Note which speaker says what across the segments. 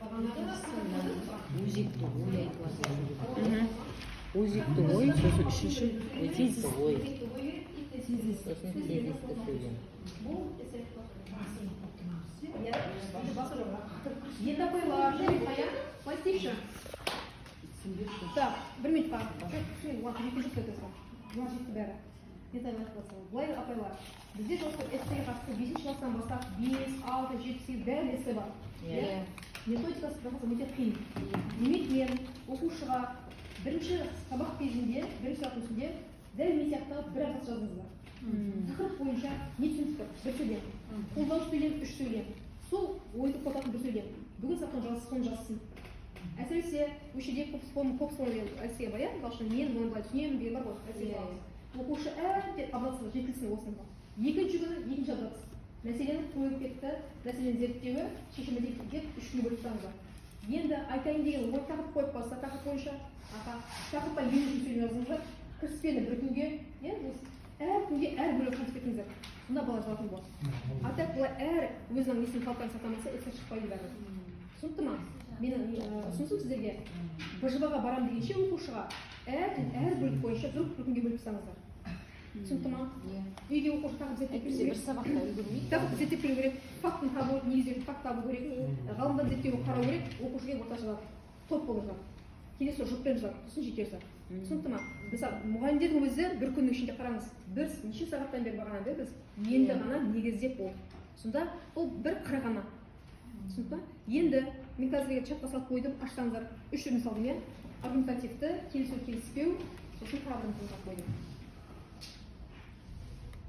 Speaker 1: Бағанағы
Speaker 2: Өзекті ой айтылады. Өзекті ой, сосын үшінші өзекті ой, сосын тезисті сөйлем.
Speaker 1: Бұл эссе. Иә, енді басы жоқ. Енді, апайлар, иә, былай істейікші. Так, бір минутқа. Жоқ, оған қажет жоқ деді сол. Бұған жетті бәрі. Былай, апайлар, бізде жалпы эссеге қатысты бесінші класстан бастап бес, алты, жеті, сегіз, бәрінде эссе бар.
Speaker 2: Иә.
Speaker 1: Методикасы жасау өте қиын. Демек, мен оқушыға бірінші сабақ кезінде, бірінші сабақтың үстінде дәл мен сияқты бір абзац жазыңыздар. Тақырып бойынша не түсініп тұр? Бір сөйлем. Қолдаушы сөйлем, үш сөйлем. Сол ойды қолдайтын бір сөйлем. Бүгін сабақтан жазсын, соны жазсын. Әсіресе осы жерде көп көп деген эссе бар, иә? Мысалы үшін, мен бұны былай түсінемін деген бар ғой, эссе жазамыз. Оқушы әбден абзац жетілсін осыны. Екінші күні екінші абзац. Мәселені қойып кетті, мәселені зерттеуі, шешімі деп үш күн бөліп тастаңыздар. Енді айтайын деген ой тақырып қойып қалса, тақырып бойынша, аха, тақырыпқа 53 сөйлем жазыңыздар, кіріспені бір күнге, иә, осы әр күнге әр бөлек қосып кетіңіздер. Сонда бала жазатын болады. А так былай әр өзінің несін қалыптан сақтамаса, эссе шықпайды бәрібір. Түсінікті ма? Менің ұсынысым сіздерге: БЖБ ға барам дегенше оқушыға әр бөлік бойынша бір бір күнге бөліп тастаңыздар. Түсінікті ма?
Speaker 2: Иә.
Speaker 1: Үйге оқушы тақырып зерттеп келу
Speaker 2: Әйтпесе бір
Speaker 1: керек.
Speaker 2: сабақта үлгермейді.
Speaker 1: Тақырып зерттеп келу керек, фактіні табу, негіздеуін факт табу керек, ғалымдар зерттеуін қарау керек, оқушы келіп орташа жазады, топ болып жазады. Келесі жұппен жазады, сосын жеке жазады. Түсінікті ма? Мысалы, мұғалімдердің өзі бір күннің ішінде, қараңыз, бір неше сағаттан бері бағанадан бері біз енді ғана негіздеп болдық. Сонда бұл бір қыры ғана. Түсінікті ма? Енді мен қазір чатқа салып қойдым, ашсаңыздар, үш түрін салдым, иә. Аргументативті, келісу, келіспеу, сосын тағы бір түрін салып қойдым.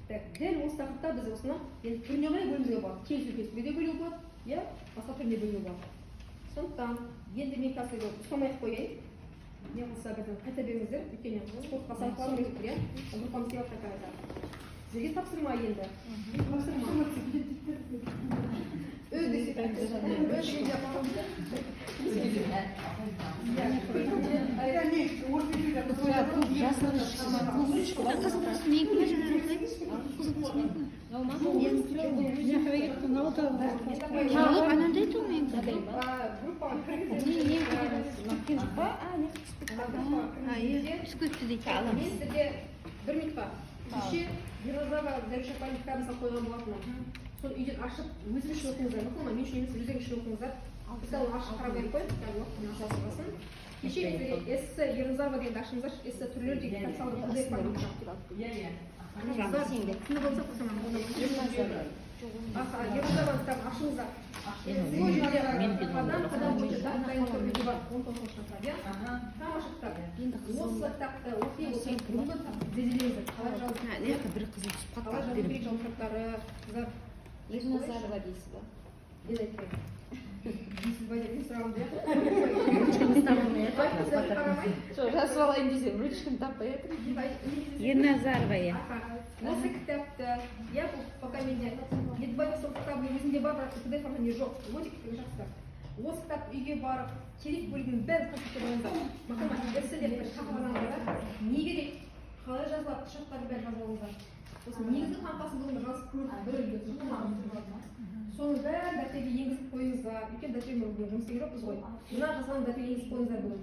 Speaker 1: Так, дәл осы тақырыпта біз осыны енді түріне қарай бөлуімізге болады. Келісу, келіспеуге бөлуге болады, иә, басқа түріне бөлуге болады. Сондықтан енді мен қазір ұстамай ақ қояйын. Не болса, бірден қайта беріңіздер, өйткені спортқа салып қалғым келіп тұр, иә. Группамыз келіп қайта қайта. Сіздерге тапсырма енді. Тапсырма. Ö десе, Ö дегенде. Иә.
Speaker 2: Ручка бар.
Speaker 3: Қызыл болсын менікі ме? Қызыл болсын менікі. Жоқ, анандай тұр менікі.
Speaker 1: Группаға кіргіземін.
Speaker 3: Менікі де бар.
Speaker 2: Түскен жоқ па? А, не
Speaker 1: Группаға
Speaker 3: А, иә, түсіп кетті дейді.
Speaker 1: Мен сізге бір минутқа. Кеше Ерназарова Зәреш апайдың кітабын салып қойған болатынмын. Соны үйден ашып, өзім үшін оқыңыздар, мақұл ма? Мен үшін емес, өздеріңіз үшін оқыңыздар. Мысалы, ашып қарап қойып қой, кітап уақытын аша салсын. Кеше мен сізге эссе Ерназарова дегенді ашыңыздаршы, эссе түрлері деген кітап салдым, PDF форматында.
Speaker 2: Иә.
Speaker 1: Ашыңыздар. Сынып болса, қосамын. Аха, Ерназарованың кітабын ашыңыздар. Сол жерде қадам қадам бойынша дайын түрде бар, 19-шы кітап, иә? Тамаша кітап. Осы кітапты оқи отырып, бүгінгі зерделеңіздер. Қалай жазу,
Speaker 2: Мына бір қызыл түсіп
Speaker 1: қалай
Speaker 2: қалды.
Speaker 1: жазу керек жауап кітаптары, қыздар.
Speaker 3: Ерназарова дейсіз ба?
Speaker 1: Енді айтпаймын. Дейсіз ба деп мен сұрағымды, иә? Айтыңыздар, қарамай.
Speaker 2: Жоқ, жазып алайын десем, ручканы таппай жатырмын.
Speaker 4: Ерназарова, иә.
Speaker 1: Аха. Осы кітапты, иә, бұл пока менде Едібаев, сол кітабының өзінде бар, бірақ PDF форматында жоқ. Өте жақсы кітап. Осы кітапты үйге барып, керек бөлігін бәрін конспектке қойыңыздар. Мақұл ма? Эсселер бір тақырып да не керек, қалай жазылады, шарттарын бәрін жазып алыңыздар. Осы негізгі қаңқасын бүгін жазып көрдік, бір үлгі, түсінікті ма? Соның бәрін дәптерге енгізіп қойыңыздар. Өйткені дәптермен бүгін жұмыс істеген жоқпыз ғой. Мына жазған дәптерге енгізіп қойыңыздар бүгін.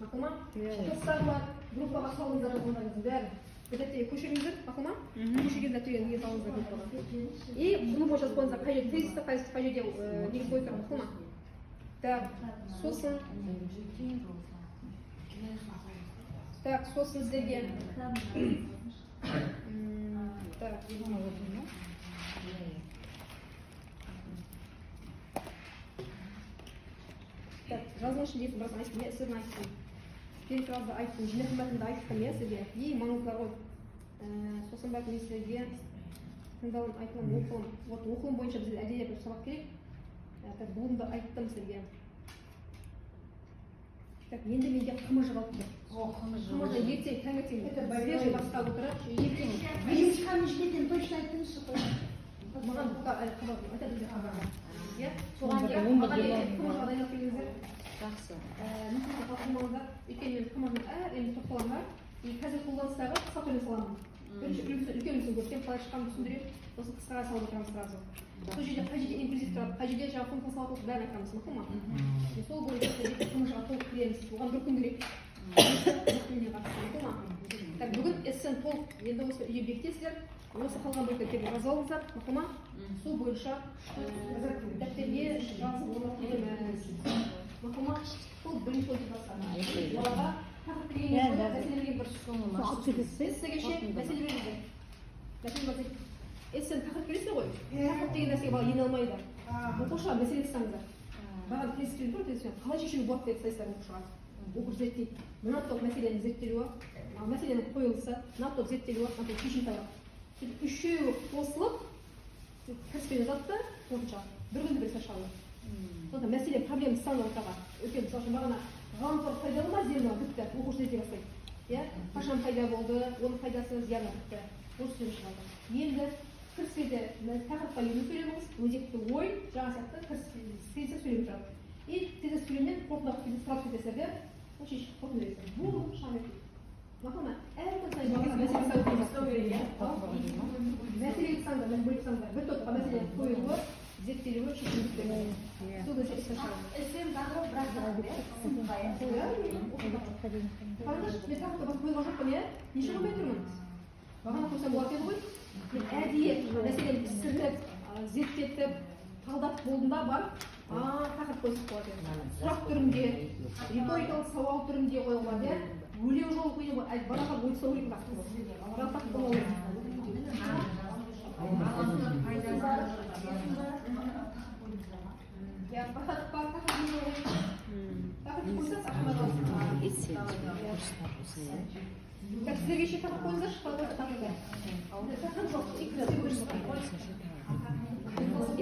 Speaker 1: Мақұл ма? Тостар группаға салыңыздар жазғандарыңыздың бәрін. Бір дәптерге көшіріңіздер, мақұл ма? Көшірген дәптерге неге салыңыздар группаға. И бұны бойынша жазып қойыңыздар, қай жерде тезисті, қай жерде негізгі ой тұр, мақұл ма? Так, сосын. Так, сосын сіздерге так, так, жазыңызшы дейсің, біраз айттым, иә, сіздің айттым. Перифразды айттым, жинақы мәтінді айттым, иә, сізге. Ең маңыздылар ғой. Сосын барып мен сіздерге тыңдалым, айтылым, оқылым. Вот оқылым бойынша бізге әдейі бір сабақ керек. Так, буынды айттым сізге. Так, енді менде ҚМЖ қалып тұр.
Speaker 2: О, ҚМЖ.
Speaker 1: ҚМЖ ертең таңертең свежий басқа отырып,
Speaker 3: Ертең.
Speaker 5: Бірінші қамышкеден точно айтыңызшы қой.
Speaker 1: Маған пока әлі хабар айтады, бізде хабар бар. Иә? Соған
Speaker 4: Он бір,
Speaker 1: дейін
Speaker 4: он бір
Speaker 1: маған ертең
Speaker 4: деген.
Speaker 1: ҚМЖ-ға дайындалып келіңіздер.
Speaker 2: Жақсы.
Speaker 1: Мүмкін қалмаңыздар. Өйткені мен ҚМЖ-ның әр енді тоқталамын бар. И қазір қолданыстағы қысқа түрін саламын. Бірінші үлгісін, үлкен үлгісін көрсетемін, қалай шыққанын түсіндіремін. Сосын қысқаға салып отырамын сразу. Сол жерде қай жерде инклюзив тұрады, қай Қай жерде жаңағы функция салып, бәрін айтамыз, мақұл ма? Сол бойынша ҚМЖ-ға толық кіреміз. Оған бір күн керек. Бір күнге қатысты, мақұл ма? Так, бүгін эссені толық енді осы үйге бекітесіздер. Осы қалған бөлікті келіп жазып алыңыздар, мақұл ма? Сол бойынша дәптерге жазып орнатып кетеміз. Мақұл ма? Сол бірінші ойды бастады. Балаға тақырып деген мәселе берген бір эссеге ше мәселе беріңіздер. Мәселе болса, эссені тақырып бересіздер ғой. Тақырып деген нәрсеге бала ене алмайды. Оқушыға мәселе тастаңыздар. Маған тез келіп тұр, тез қалай шешуге болады деп тастайсыздар оқушыға. Оқушы зерттейді. Мына топ мәселенің зерттелуі, мына мәселенің қойылысы, мына топ зерттелуі, мына топ шешім табады. Сөйтіп үшеуі қосылып, кіріспе жазады да, қорытынды шығады. Бір күнде бір шығады. Сондықтан мәселе, проблема тастаңдар ортаға. Үлкен, мысалы үшін, бағана ғаламтор пайдалы ма, зияны ма, бітті. Оқушы зерттей бастайды. Иә, қашан пайда болды, оның пайдасы, зияны, бітті. Осы сөз шығады. Енді кіріспеде тақырыпқа ену сөйлеміңіз, өзекті ой, жаңа сияқты кіріспе сөйлем тұрады. И тезис сөйлемнен қорытынды келіп сұрап кетесіздер де, ол шешіп қорытынды бересіздер. Болды, шыға береді. Мақұл ма? Әр күн сайын балаға мәселе тастау керек. Мәселе тастаңдар, бөліп тастаңдар. Бір топқа мәселенің қойылуы, зерттелуі, шешімі бітті. Сол кезде іс шығады.
Speaker 5: Эссенің тақырыбы бірақ тақырып, иә? Сыныпқа, иә?
Speaker 1: Қараңдаршы, мен тақырыпты басып қойған жоқпын, иә? Неше қоймай тұрмын? Бағана қойсам болатын еді ғой. Мен әдейі мәселені пісіріп, зерттетіп, талдап болдым да барып, тақырып қойсақ болады еді. Сұрақ түрінде, риторикалық сауал түрінде қоюға болады, иә? Өлең жолы қоюға болады. Балаға ой тастау керек тақырып. Балаға тақырып болмау керек.
Speaker 5: Пайдасы бар, тақырып.
Speaker 1: Иә, тақырып бар, тақырып не ғой? Тақырып қойсақ, ақырында
Speaker 4: Эссе курстар болсын, иә.
Speaker 1: Так, сіздерге ше тақырып қойыңыздаршы, қалай қойса тақырып. Тақырып жоқ, тек кіріспе бөлім.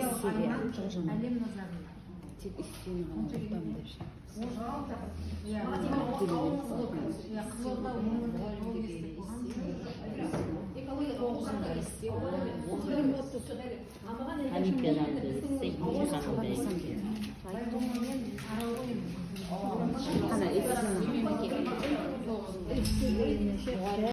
Speaker 4: Эссеге тоғжан
Speaker 2: Әлем назарында.
Speaker 4: Тек эссені ғана оқытамын деп ше.
Speaker 2: Иә, иә, Қызылорда өңірлік мұғалімдерге
Speaker 1: Экология.
Speaker 2: Эссе.
Speaker 1: Білім болады, а маған
Speaker 4: Олимпиаданы эссе қабылдайды. Ана эссені.